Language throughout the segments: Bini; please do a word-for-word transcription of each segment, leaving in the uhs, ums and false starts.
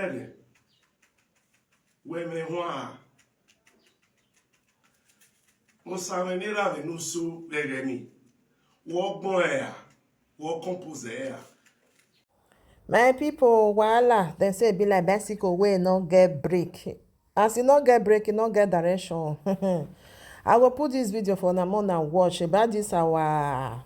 Ẹghẹ, wẹ mwẹ huan, Osa mwẹ ne erha mwẹ ne usu vbe ẹghẹ nii, wẹ ọgbọn ẹre ra, wẹ compose ẹre ra. My people, wahala, dem say e be like bicycle wey no get brake. As e no get brake, e no get direction. I go put this video for una, make una watch about this our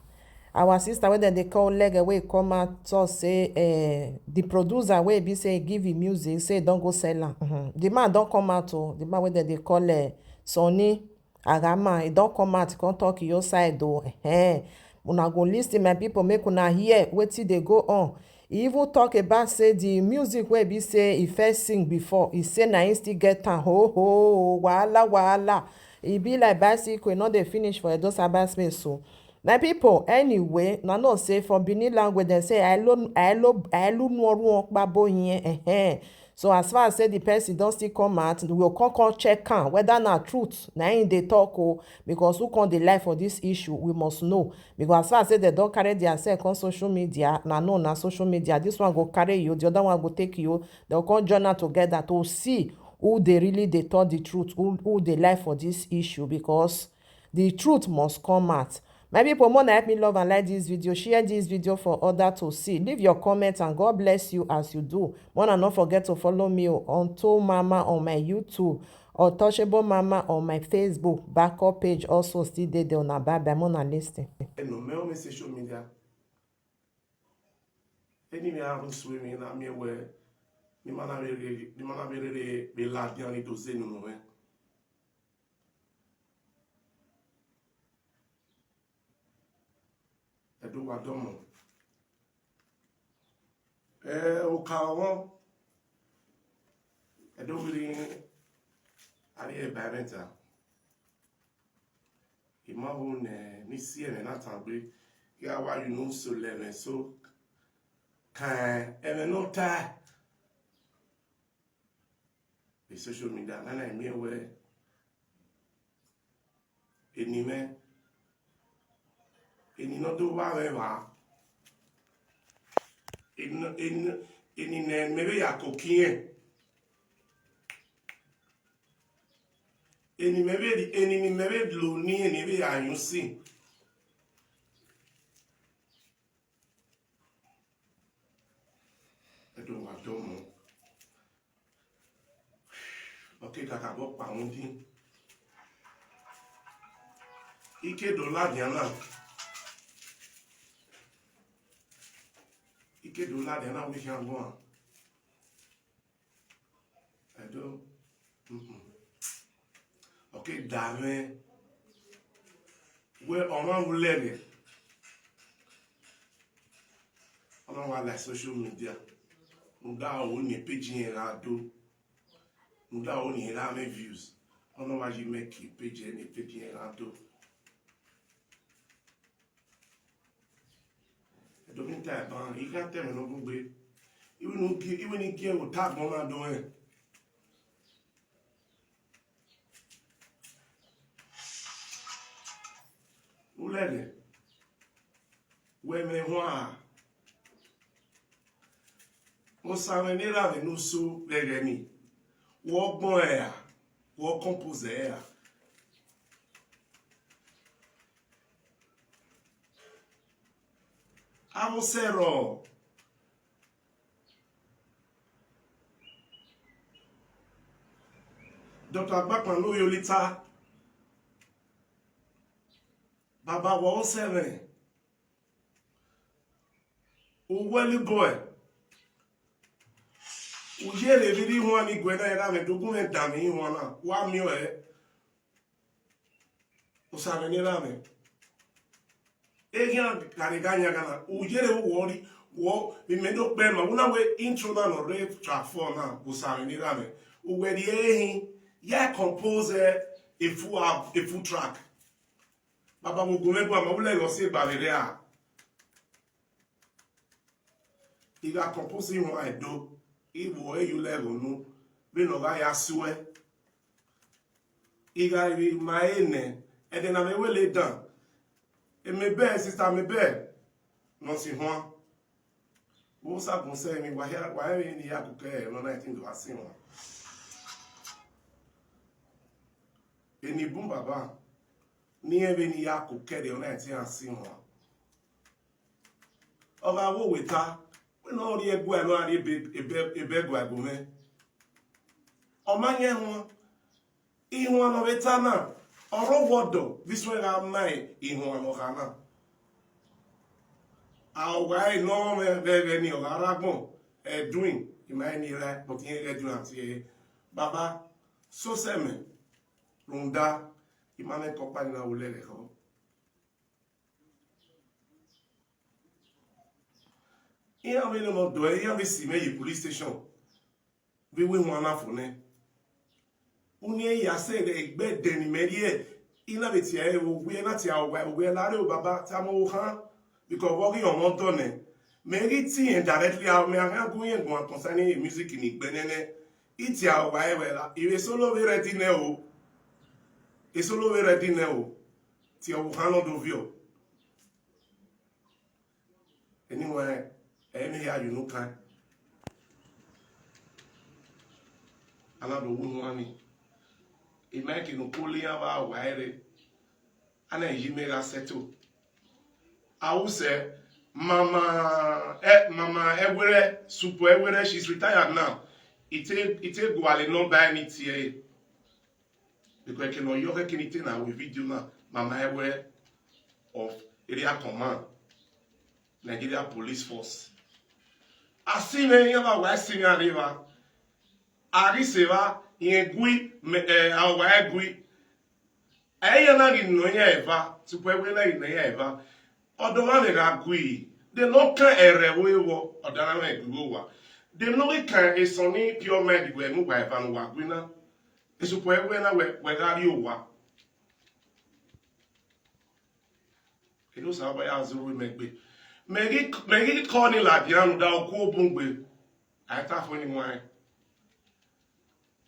our sister wey dem dey call Lege, wey come out talk say, eh, the producer wey be say he give him music, say he don go sell am. Mhm. The man don come out o, the man wey dem dey call, eh, Sonny Agama, he don come out, come talk your side o. Ehen. Una go listen, my people, make una hear wetin dey go on. He even talk about say the music wey be say he first sing before, he say na him still get am. Ho, ho, wahala, wahala. E be like bicycle, e no dey finish for Edo cyberspace o. My people, anyway, una know say for Benin language, dem say, "Ailo, ailo, ailo nuọruọn kpabo hiẹn." Ehen. So as far as say the person don still come out, we go come, come check am whether na truth na him dey talk o, because who come dey lie for this issue, we must know. Because as far as say dem don carry their self come social media, na no, na social media, this one go carry you, the other one go take you, dem come join am together to see who dey really dey talk the truth, who, who dey lie for this issue, because the truth must come out. My people, make una help me love and like this video, share this video for other to see. Leave your comment and God bless you as you do. Make una no forget to follow me o, Onto Mama on my YouTube, Untouchable Mama on my Facebook, backup page also still dey there. Una bye bye, make una listen. Ẹnu mẹ ọ mẹ social media. Eni mẹ a rhun sue emwi na miẹn wẹ, ne ima na vbe rere, ne ima na vbe rere vbe ladian ni do zẹ unu nọ mwẹ. Ẹdo wa dọmọ. Eh, oka ọmọ. Ẹdo vbe rre, a rrie environmental. I ma vbo ne, ne I si ẹmwẹ na tangbe, I gha wa ye unu so lẹ ẹmwẹ so, kan ẹmwẹ ne ọ ta. Vbe social media na, na miẹn wẹ eni mwẹ, eni ne ọ do vba mwẹ evba, eni, eni, eni ne mẹ vbe ya koko irẹn, eni mẹ vbe, eni ne imẹ vbe lo ni, eni vbe ya yọn usin. Ẹdo wa dọmọ. Ọ ke kakabọ kpa uhunmwu din. I ke do ladian na. I ke do ladian na, wẹ khian guan. Ẹdo. Mm-mm. Ọ ke da mwẹ wẹ ọmwa vbe Lege, ọ na wa la social media, rhunmwuda ọ ho ne page irẹn gha do, rhunmwuda ọ ho ne irẹn gha mwẹ views, ọ na wa yi mẹ ke page irẹn ne page irẹn gha do. Ẹdo, vbe I ta ẹban, I gha ta ẹmwẹ ne ọ gu gbe. Iwinna gie, iwinna gie ota agbọn na do rẹn. Ulẹghẹ, wẹ mwẹ huan, Osa mwẹ ne erha mwẹ ne usu vbe ẹghẹ nii, wẹ ọgbọn ẹre ra, wẹ compose ẹre ra. Avbe osẹe rrọọ, Doctor Agbakpan ne Oyolita, baba, wẹ ọsẹ mwẹ, u well boy, u yerre vbe rre ihuan ni guẹ na, erha mwẹ do gu mwẹ danmwẹ ihuan na, wa miẹn ọre. Osa mwẹ ne erha mwẹ. Eghian gha rre gha yan gha na, u yerre vbe uwẹ ọ rri, wọ, vbe imẹ do kpẹ ma, u na wẹ intro na ne ọ rre track four na, Osa mwẹ ne erha mwẹ. U wẹ rhie ẹre hin, ya compose a full al-, a full track. Baba, vbe ogun mwẹ gua ma, u lẹ ghe ọ si egba vbe rre a. I gha compose ihuan Ẹdo, I vbe ọre ye ulẹ ẹghẹ unu, vbene ọ gha ya suẹ. I gha vbe ma ẹre nẹ, ẹdẹ ne a mwẹ wẹ le dan, mẹ bẹ, sister, mẹ bẹ, ne ọ si huan. Vbe Osagbọn sẹ emwi, wa hia, wa rẹn vbene I ya koko ẹre ne ọ na ẹtin do gha sin mwa. Eni bun baba, ne irẹn vbene I ya koko ẹre ne ọ na ẹtin gha sin mwa. Ọ gha wo wẹ ta, wẹ ne ọ rhie ẹguae ne ọ gha rhie ebe, ebe, ebe ẹguae gu mwẹ. Ọ ma yẹn huan. Ihuan ne ọ vbe ta na, ọ rre owa ọdọ vbe isuẹn gha ma ihuan ne ọ kha na. A, owa ẹre ne ọ mwẹ vbe ẹghẹ ni, ọ gha rre agbọn, ẹdun, I ma rẹn ni rae, but irẹn ghẹ ẹdun a tie ẹre. Baba, sosẹ mẹ, rhunmwuda, I ma mwẹ ke ọkpa ni na wo lẹghẹ khọ. Iran vbe nọ ọdọ ẹre, iran vbe si mwẹ ye police station. Vbe ihuan na fo nẹ. Unu ya sẹ ẹre egbe ẹdẹ ne imẹ rhie, I na vbe tie ẹre, owiẹ na tie owa, owiẹ la rre o baba, tama ọvbokhan, because vbe ọ ghi rọnmwẹ ọdọ nẹ. Mẹ ghi tie irẹn directly, a, mẹ a khian gu irẹn guan concerning music ni gbe nẹnẹ. I tie owa ẹre wẹ la, I vbe solo vbe ready nẹ o. I solo vbe ready nẹ o. Tie ọvbokhan ne ọ do viọ. Eni wẹẹ, ẹ i mwẹ hia ye unu kan. A na do wu unu ni. I ma ke ne ukpo le iran vbe owa ẹre. A na yi mẹ gha settle. A wu sẹ, mama, ẹ, mama Ẹwerẹ, Super Ẹwerẹ, she's retired now. I te, I te gualọ nọmba ẹre ne I tie ẹre. Because ẹke ne ọ yọ khẹke ne I te na ru video na, mama Ẹwerẹ of Area Command, Nigeria Police Force. A si mwẹ iran vbe owa, a si mwẹ arre evba. A ghi sẹ evba, irẹn gui, mẹ, ẹ, a owa ẹre gui. Ẹ i ya na ghi nọ iran eva, Super Ẹwerẹ na ghi nọ iran eva. Ọdọ mwa mwẹ gha gui, de ne ọ kan ẹrrẹ vbe vbọ, ọ da na mwẹ gui vbe owa. De ne ọ ghi kan esọn ni pure mind wẹ ne uwa eva ne uwa gui na. Super Ẹwerẹ na wẹ, wẹ gha rrie owa. Eno Osanobua ya zẹ orhu mẹ gbe. Mẹ ghi, mẹ ghi kọ ni ladian rhunmwuda okuo bun gbe. A i ta fo ni wan.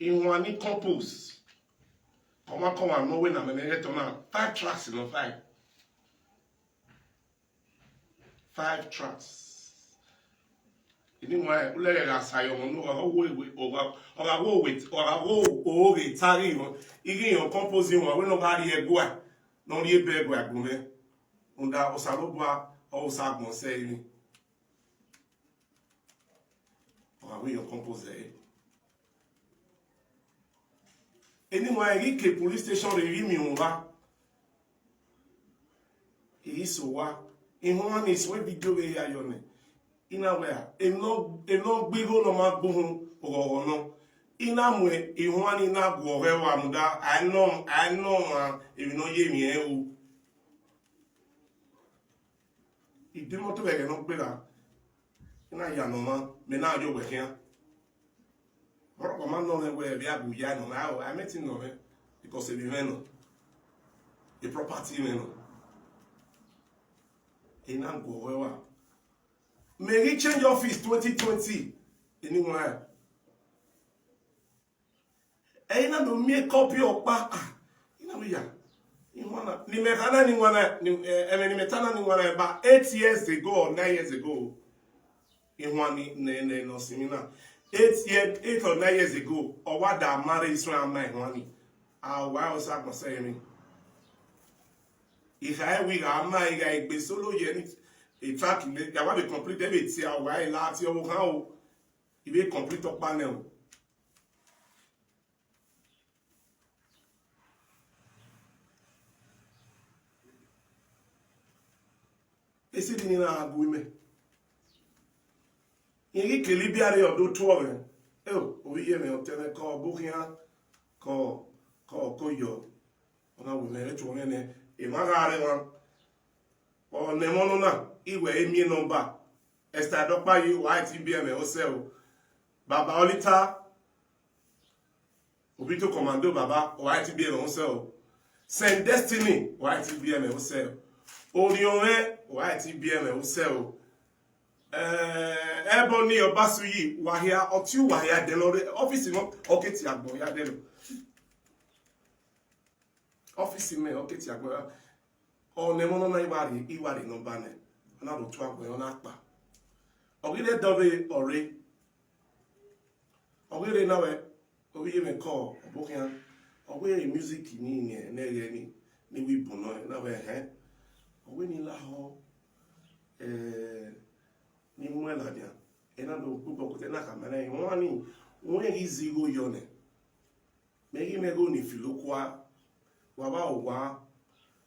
Ihuan ni compose. Kọmwa kọmwa ne ọ wẹ na mẹ ne ghẹ tọ na, five tracks nọ, five. Five tracks. Eni wan, ulẹghẹ gha sa ye ọmọ ne ọ gha wo ewe, ọ gha, ọ gha wo ewe, ọ gha wo oro ghe ta ghi họn, I ghi họn compose ihuan, wẹ ne ọ gha rrie ẹguae, ne ọ rhie ebe ẹguae gu mwẹ. Rhunmwuda Osanobua, ọ Osagbọn sẹ emwi. Ọ gha wẹ irẹn compose ẹre. Eni wan ghi ke police station rre vbe imiẹn eva. I ghi sẹ owa, ihuan ni suẹn video vbe ya yọ nẹ. I na wẹ a, emwi ne ọ, emwi ne ọ gbe igho ne ọ ma gbe uhunmwu, oghọghọ nọ. I na mu ihuan ni na guọghọ ẹre rua rhunmwuda, a i nọ, a i nọ ọmwa emwi ne ọ ye emwi ẹnrẹn ru. I de imọto vbe ẹghẹ ne ọ gberra, I na ya nọ ọmwa, mẹ na ye owẹ khian. Ọ rọ ma nọ mwẹ wẹ vbe a gu ya nọ mwẹ, a, a mẹ te nọ mwẹ, because emwi mwẹ nọ, e property mwẹ nọ. I na guọghọ ẹre rua. Mẹ ghi change office twenty twenty, eni wan. Ẹ i na do miẹn copy ọkpa, ah, I na do ya. Ihuan na, ne imẹ kha na ni wan na, ni, eh, ẹmwẹ ne imẹ ta na ni wan na, about eight years ago or nine years ago. Ihuan ni, ne, ne, ne ọ sinmwi na. Eight year, eight or nine years ago, ọ wa da ma rre isuẹn a ma ihuan ni. A wa Osagbọn sẹ emwi. I kha ẹre wẹ I gha ma, I gha egbe solo ye ni, e track ne, ya wa vbe complete, ẹ vbe tie a wa la tie ọvbokhan o. I vbe complete ọkpa nẹ o. Esi ni na gu imẹ. Irẹn ghi kele ibiare ọ do tuọ mwẹ. Eo, ovbi iye mwẹ, ọtẹn mwẹ, kọ ọbo khian, kọ, kọ, kọ yọ. Ọ na wẹ mẹ rhe tuọ mwẹ nẹ, emwa gha rre emwa. Ọ nẹ ẹmwẹ ọnọna, I wẹ e miẹn nọmba. Esther Dọkpa yi, wa i ti biẹ mwẹ osẹ o. Baba Ọlita, Obito Commando baba, wa i ti biẹ mwẹ osẹ o. Saint Destiny, wa i ti biẹ mwẹ osẹ o. Orhiọn mwẹ, wa i ti biẹ mwẹ osẹ o. Eh, Ebony Ọbasuyi, wa hia, ọtẹn uwa hia dẹlọ rre, ọfisi nọ, ọ ke tie agbọn hia dẹlọ. Ọfisi mẹ, ọ ke tie agbọn hia. Ọ nẹ ẹmwẹ ọnọna I wa rhie, I wa rhie nọmba nẹ, ọ na do tuẹ agbọn, ọ na kpa. Ọ ghi rre dọvbe ọre, ọ ghi rre na wẹ, ovbi ye mwẹ kọ ọbokhian, ọ wẹ music ni nẹ ne ẹghẹ ni, ni wi bun nọ na wẹ hẹn, ọ wẹ ni lahọ, eh, ni muẹn ladian, ena do kpobọ kotẹ na khama na wan ni, wẹ ghi zẹ igho yọ nẹ. Mẹ ghi mwẹ igho ni filo kua, wa vba owa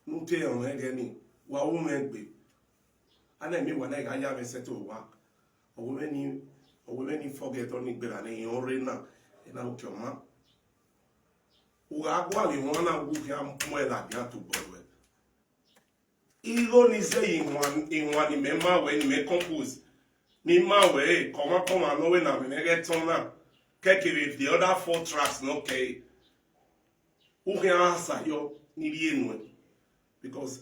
ne u te rẹn mwẹ ẹghẹ ni, wa ru mwẹ egbe. Ana emwi wa na gha ya mwẹ sẹtin owa. Ọ wẹ mwẹ ni, ọ wẹ mwẹ ni forget ọni gberra ne irẹn ọre na, ena oke ọma. U gha gualọ ihuan na, u khian muẹn ladian tobọ ruẹ. Igho ni zẹ ye ihuan, ihuan ni mẹ ma wẹ, ni mẹ compose, ni ma wẹ, kọmwa kọmwa ne ọ wẹ na mwẹ ne ẹghẹ tọn na, kẹkẹvbe the other four tracks ne ọ kẹre, u khian sa yọ ni rhie nuẹn, because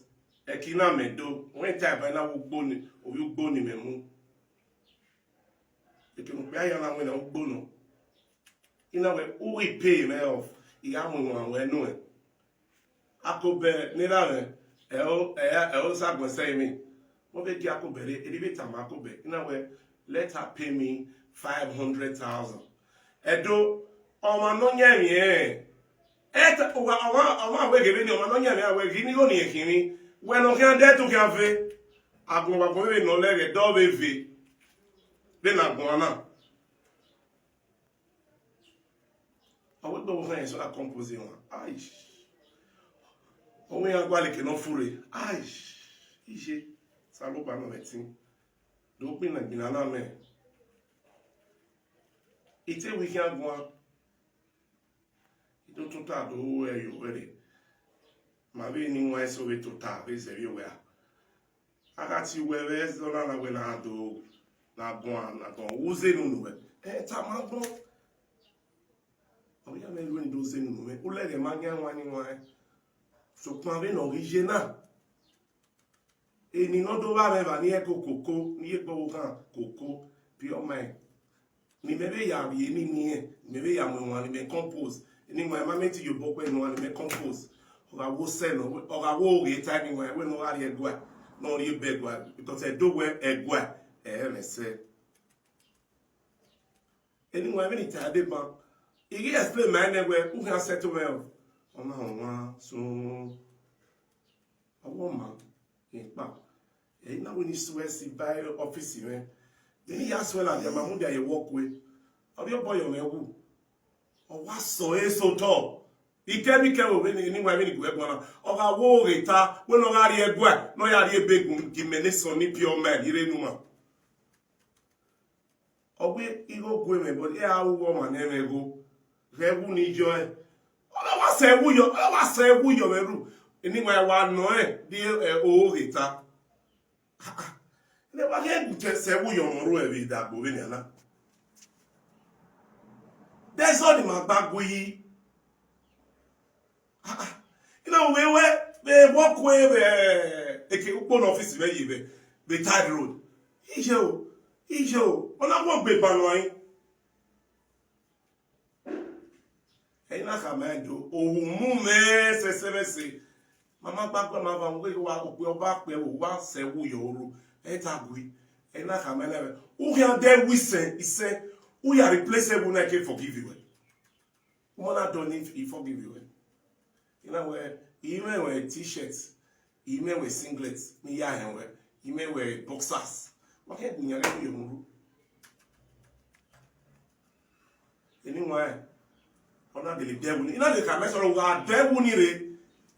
ẹki na mẹ do, wẹ ta eva na, vbe ugbo ni, ovbi ugbo ni mẹ mu. Ekene okpia ya na wẹ na ugbo nọ. I na wẹ, u ghi pay mwẹ off, I gha mu iwan ruẹ nuẹn. Akobẹ ne erha mwẹ, ẹ o, ẹ o, ẹ o sa gbẹn sẹ emwi. Wẹ vbe gie Akobẹ rre, erha vbe tama Akobẹ, I na wẹ, let her pay me five hundred thousand. Ẹdo, ọmwa ne ọ yan emwi ẹnrẹn, ẹ ta, ọmwa, ọmwa, ọmwa wẹ ghe vbene ọmwa ne ọ yan emwi ẹnrẹn wẹ ghi ni igho ni khin emwi, wẹ ne ọ khian dẹ te u khian ve. Agbọn vbe agbọn vbene ọ lẹghẹ, dọ vbe ve, vbene agbọn na. Ọ wegbe vbe okhan eso na compose wan. Aish. Ọ wẹ iran gualọ eke ne ọ furre. Aish. Iye. Osanobua nọ mwẹ ẹtin. Do kpina gbinna na mẹ. I te wẹ I khian guan. I do tota do ru ẹre ye owẹ rre. Ma vbe ne iwan eso vbe tota vbe zẹ vbe owẹ a. A gha tie uwẹ vbe ẹzọ na na wẹ na do na guan na guan, u zẹ unu nuẹ. Ẹ tama agbọn. Ọ ya mwẹ ru ne I do zẹ unu nuẹ. U lẹghẹ ma yan iwan ni wan. Sokpan vbene ọ ghi ye na, eni ne ọ do vba mwẹ evba ni rẹn kokoko, ni ye kpọvbokhan koko, pure mind. Ne imẹ vbe ya rhie eni ni rẹn, ne imẹ vbe ya mu iwan ni mẹ compose. Eni iwan ma mẹ te ye obọ kpẹ ne iwan ni mẹ compose. Ọ gha wo sẹ nọ, ọ gha wo ghe ta eni iwan wẹ ne ọ gha rrie ẹguae, ne ọ rrie ebe ẹguae, because ẹdẹ owẹ ẹguae, ẹ i mwẹ sẹ. Eni iwan vbene I ta deba, I ghi explain ma nẹ wẹ, u khian settle mwẹ o. Ọ ma họn wan sun. Ọ wẹ ọ ma, rẹn kpa. Ẹ i na wẹ ne I suẹ si ba ọfisi mwẹ. Vbene I ya suẹn ladian, ma mudia ye work way. Ọ rhie obọ yọ mwẹ wu. Ọ wa sẹ ọre sẹ otọ. Ikẹmwikẹmwẹ vbene eni iwan vbene I gu ẹguae na, ọ gha wo ghe ta, wẹ ne ọ gha rrie ẹguae, ne ọ ya rrie ebe gun, gie imẹ ne sọn ni pure mind, I rre enu ma. Ọ wẹ igho gu mwẹ, but iran ru ọmwa ne ẹmwẹ igho, ghẹ wu ni yọ ẹn. Ọ wa sẹ ẹwu yọ, ọ wa sẹ ẹwu yọ mwẹ ru, eni iwan wa nọ ẹn, rhie ẹ, oro ghe ta. Ne wa khian gu te sẹ ẹwu yọ mwẹ ru ẹvbo idagbo vbenian na. Dẹzọ ni ma gba gu yi. Ah, ah. I na wẹ wẹ, vbe work way vbe, eke ukpo ne ọfisi mwẹ ye vbe, vbe Tide Road. Iye o, iye o, ọ na wọ gbe ban nọ ẹn. Ẹ i na khama ẹn do, ohu mu mwẹ sẹsẹmẹse. Ma ma gba gba ma va, wẹ wa okpia ọba kpẹ, wa sẹ ẹwu yọ oro. Ẹ ta gui. Ẹ i na khama ẹn nẹ, u khian dẹ ẹwu isẹn, isẹn, u ya replace ẹwu na, I ke forgive wẹ. Uma na dọ ne I forgive wẹ. I na wẹ, I mwẹ wẹ t-shirt, I mwẹ wẹ singlet, ne I ya hẹn wẹ, I mwẹ wẹ boxers. Wa khian gu yan ghẹ ye ru. Eni wan, ọ na gele dẹ ẹwu ni, I na gele khama ẹn sọrọ, u gha dẹ ẹwu ni rre,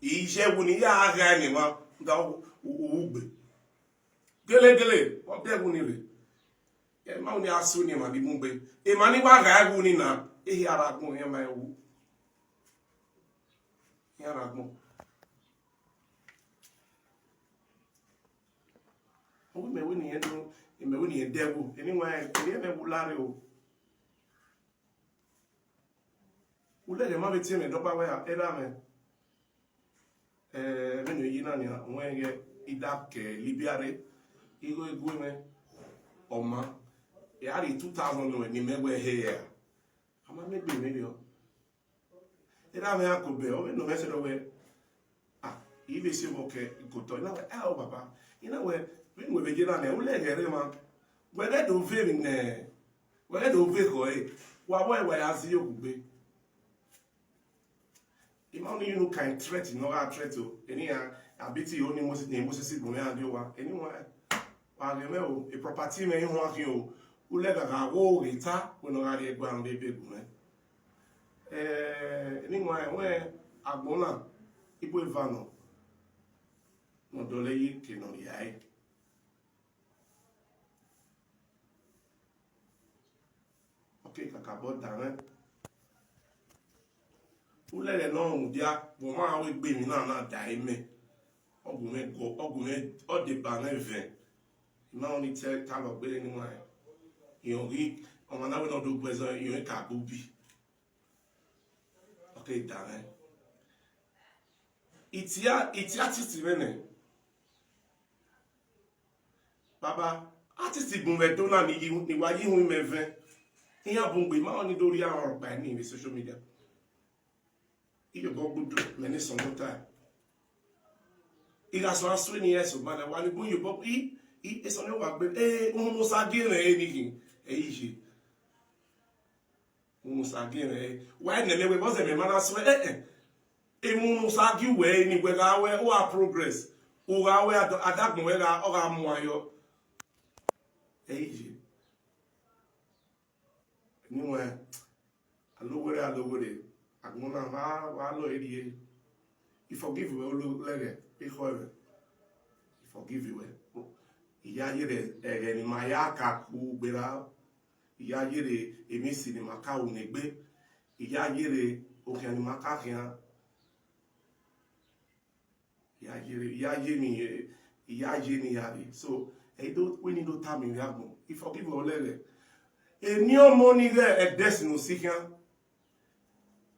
I ye ẹwu ni, I ya gha ẹn emwa, da u, u, u gbe. Gelegele, ọ dẹ ẹwu ni rre. Ẹ ma wu ne a so ne emwa ni bun gbe. Emwa ni wa gha ẹwu ni na, ehia ra gbọn, iran ma ẹwu. Iran ra gbọn. Ọ wẹ imẹ wẹ ne irẹn do, imẹ wẹ ne irẹn dẹ ẹwu. Eni wan, erriọ ẹmwẹ ẹwu la rre o. Ulẹghẹ ma vbe tie mwẹ dọkpa wẹ a, erha mwẹ. Eh, vbene ọ ye na nia, wẹ ghẹ I da ke Libya rre, igho egu mwẹ, ọ ma, I a rhie two thousand nuẹn ne imẹ wẹ he ẹre. A ma miẹn egbe mwẹ rriọ. Erha mwẹ Akobẹ, ọ vbe nọ mwẹ sẹ dọ wẹ, ah, I vbe si ovbọ ke ikotọ, I na wẹ, ah, ọ baba, I na wẹ, vbene uwẹ vbe ye na nẹ, ulẹghẹ rre emwa. Wẹ ghẹ do ve emwi nẹ, wẹ ghẹ do ve ekhọe, wa wẹ wa ya zẹ okhuegbe. I ma ni unu kind threat ne ọ gha threat o. Eni iran, a bi te iro ni Moses, ni Moses gun mwẹ, iran gie owa. Eni wan, wa ghe mwẹ o, e property mwẹ i huan khian o. Ulẹghẹ gha gho ghe ta, wẹ ne ọ gha rrie ẹguae rhunmwuda ebe gun mwẹ. Eh, eni wan, wẹ agbọn na, ibo eva nọ, ne ọ dọlọ yi ke ne ọ rhia ẹre. Ọ ke kakabọ da mwẹ. Ulẹghẹ ne ọ rhunmwudia, vbe ọmwa aro egbe emwi na na da imẹ. Ọ gu mwẹ guọ, ọ gu mwẹ, ọ deba mwẹ vẹn. I ma rẹn ọnii te, te alọ gbe rre ne iran rẹn. Irẹn ọ ghi, ọmwa na wẹ ne ọ do gbe ẹzọ, irẹn ka gbe ubi. Ọ ke da mwẹ. Itia, itia titi mwẹ nẹ. Baba, artist gun vbe Ẹdo na ni yi, ni wa yi iwinna mẹ vẹn. Iran bun gbe, ma ọnii do rhie aro ọkpa ni vbe social media. Iyobọ gbudu, mẹ ne sọnnọ ta. I gha sọ asue ni ẹsẹ ban na, wa ni bun iyobọ, i, i, esọnnọ wa gbe, eh, uhunmwu Osa gie mwẹ ẹre ni khin, ẹ i ye. Uhunmwu Osa gie mwẹ ẹre. Wa nẹ mẹ wẹ, vbọzẹ mẹ ma na sẹ, eh, eh. Uhunmwu Osa gie uwẹ ẹre ni wẹ gha wẹ, u gha progress. U gha wẹ, ada-, adagbọn wẹ gha, ọ gha muan yọ. Ẹ i ye. Eni wẹ, alowerre, alowerre, agbọn na wa, wa lọ rrie. I forgive wẹ, Olẹghẹ, ekhọe mwẹ. I forgive wẹ. I ya yere ẹghẹ ne ima ya ka ku gberra. I ya yere emwi esi ne ima ka ru ne egbe. I ya yere okhian ne ima ka khian. I ya ye, I ya ye ni, I ya ye ni ya rre. So, ẹ i do, wẹ ne I do tama ivbi agbọn, I forgive Olẹghẹ. Eni ọmọ ni ghẹ ẹdẹsi ne usi khian.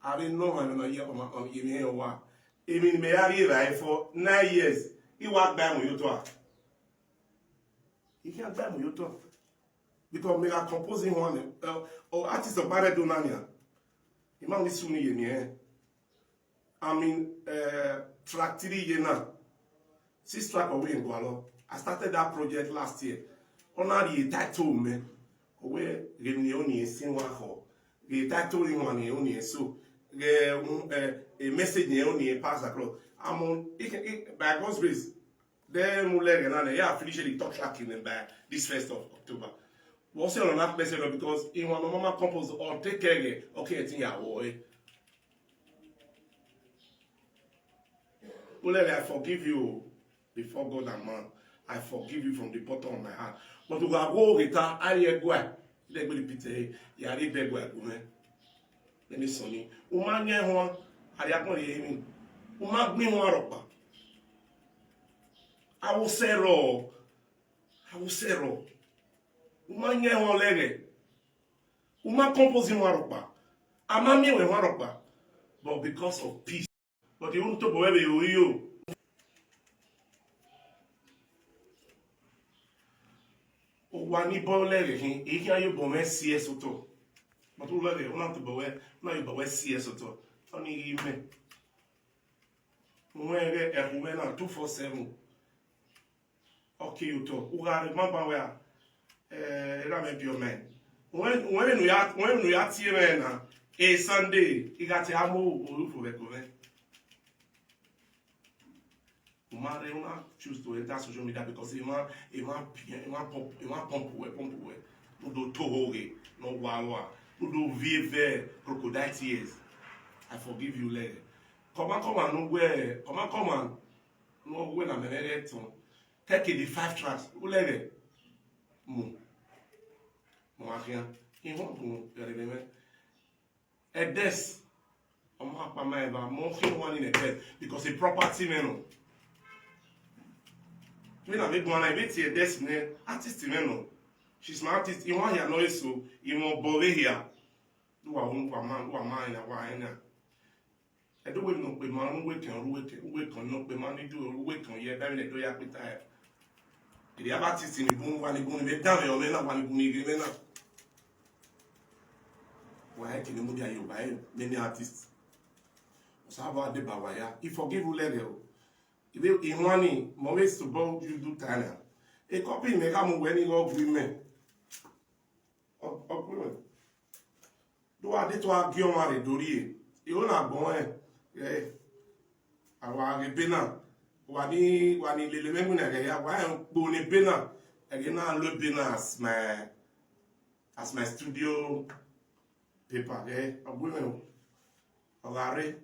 Avbe ne ọ ma ye ọmwa, ọ ye emwi ẹnrẹn wa. Emwi ne imẹ ya rri evbare for nine years, I wa gba ẹmwẹ ye otọ a? I khian gba ẹmwẹ ye otọ. Because mẹ gha compose ihuan nẹ, ọ, ọ, artist ọkpa rre Ẹdo na nian. I ma ni sunu ye emwi ẹnrẹn. I'm in, uh, track three year now. Six track ọ wẹ gualọ. I started that project last year. Ọ na rhie title mẹ. Ọ wẹ ghe emwi ne ọ ni sin wa khọ. Ghe title ihuan ne ọ ni so. Ghe, um, eh, a message ne ọ ni pass across. I'm on, it, it, by God's grace, then Olẹghẹ na, I ya finish the top track in by this first of October. Vbọ sẹ ọnọ na kpẹsẹ nọ, because ihuan ne ọ ma compose, ọ take care, ọ ke ẹtin ya wọ ẹre. Olẹghẹ, I forgive you before God and man. I forgive you from the bottom of my heart. But u gha wo ghe ta, a rhie ẹguae, I dẹ gbe repeat ẹre, ya rhie ẹguae gu mwẹ. Let me sọnni. U ma yan ẹhuan, a rhie agbọn rhie emwi. U ma gbẹn ihuan rhọkpa. Avbe osẹe rrọọ, avbe osẹe rrọọ. U ma yan ẹhuan Olẹghẹ. U ma compose ihuan rhọkpa. A ma miẹn ruẹ ihuan rhọkpa. But because of peace. But I unu tobọ ruẹ vbe ro iro. Owa ni bọ Olẹghẹ khin, I khian ye obọ mwẹ si ẹse otọ. But Olẹghẹ, u na tobọ ruẹ, u na ye obọ ruẹ si ẹse otọ. Ọnii ghi mẹ. Wẹ ghẹ ẹkhu mwẹ na two four seven. Ọ ke ye otọ, u gha rre banban wẹ a, eh, erha mwẹ biẹ ọmẹ. Wẹ, wẹ vbene u ya, wẹ vbene u ya tie mwẹ na, e Sunday, I gha te a mu orufo vbe ẹko mwẹ. U ma rre, u na choose to enter social media because emwa, emwa, emwa pump, emwa pump wẹ, pump wẹ. U do to oghe ne ọ wa rua, u do viẹ vẹ crocodile tears. I forgive you, Olẹghẹ. Kọmankọman ne u wẹ, kọmankọman ne ọ wẹ na mẹ mwẹ ghẹ tọn. Kẹke the five tracks, Olẹghẹ, mu. Mu a khian. I want to get it, man. Ẹdẹs, ọ ma kpa ma eva, mẹ ọ khian ihuan ni nẹ ẹdẹs, because a property mwẹ nọ. Vbene a vbe guan na, I vbe tie ẹdẹs nẹ, artist mwẹ nọ. She's my artist, ihuan hia nọ eso, I mwẹ obọ vbe hia. Do wa ru, wa ma, wa ma rẹn na, wa rẹn na. Ẹdẹ uwẹ ne ọ kpe ma, uwẹ kẹn, uwẹ kẹn, uwẹ kẹn ne ọ kpe ma ni do, uwẹ kẹn ye, ẹdẹ vbene Ẹdo ya kpeta hẹ. Erriọ avbe artist ni bun, wa ni bun ni vbe dan mwẹ, ọmẹ na, wa ni bun ni ghe mwẹ na. Wa rẹn kene mudia ye oba ẹre, many artist. Osanobua deba wa ya. I forgive Olẹghẹ o. Ibe ihuan ni, mẹ ọ vbe sobọ you do time na. A copy mẹ gha mu wẹ ni ghe ọ gui mẹ. Do wa de to a gie ọmwa rre do rrie. Iro na gbọn ẹn, ẹ, a wa ghe ebe na, wa ni, wa ni lele mwẹ iwinna ẹghẹ hia, wa rẹn ukpo ne ebe na, ẹghẹ na lo ebe na as my, as my studio paper, ẹ, ọ gu mwẹ o, ọ gha rre.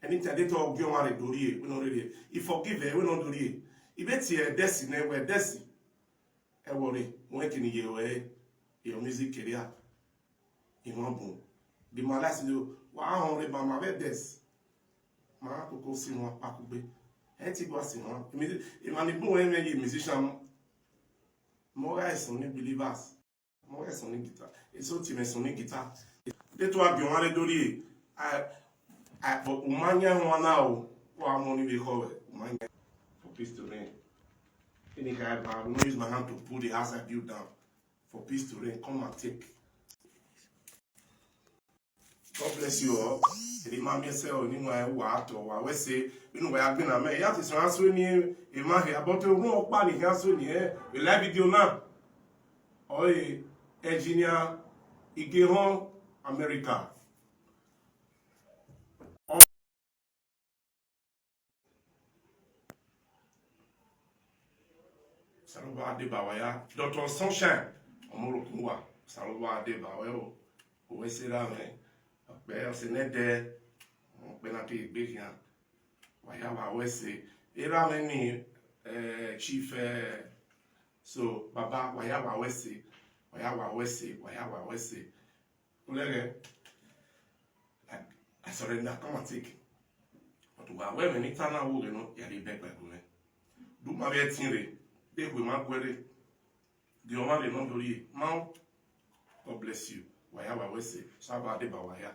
Anytime de to a gie ọmwa rre do rrie, wẹ ne ọ rherhe, I forgive ẹ, wẹ ne ọ do rrie. I vbe tie Desi nẹ, wẹ Desi, ẹ wọrre, wẹ kene ye ruẹ, your music career. Emwa bun. The man like say, wa họn rre ma ma vbe Desi. Ma koko si wọn kpakugbe. Ẹ ti gua si wọn. Emi, emwa ni bun wẹ mwẹ ye musician. Mọ gha ẹsọn ni believers. Mọ gha ẹsọn ni guitar. Eso ti mwẹ ẹsọn ni guitar. De to a gie ọmwa rre do rrie. A, a, but u ma yan ẹmwẹ na o. Wa mọ ni vbe khọ vbe. U ma yan. For peace to reign. Any guy, I will not use my hand to pull the house I built down. For peace to reign, come and take. God bless you all. Eni ma miẹn sẹ ọ, eni wa wa tọ, wa wẹ sẹ, inu wa ya gbinna mẹ, ya ti sọ ya sue ni emwa hia, but orhun ọkpa ni hia sue ni ẹ, e live video na. Ọre engineer Igehọn America. Osanobua deba wa ya. Doctor Sunshine, ọmọ orokun wa, Osanobua deba wẹ o, owẹ sẹ erha mwẹ, ọkpẹ ọse nẹdẹ, ọkpẹ na kegbe khian, wa ya wa wẹ sẹ, erha mwẹ ni, eh, Chief, eh, so, baba, wa ya wa wẹ sẹ, wa ya wa wẹ sẹ, wa ya wa wẹ sẹ. Uleghe, I, I surrender, come and take. But wa wẹ mwẹ ni ta na wo ghe nọ, ya rhie bẹgba gu mwẹ. Do ma vbe ẹtin rre, de ekhue ma guẹ rre. De ọmwa rre nọ do rrie, ma o. God bless you. Wa ya wa wẹ sẹ, Osanobua deba wa ya.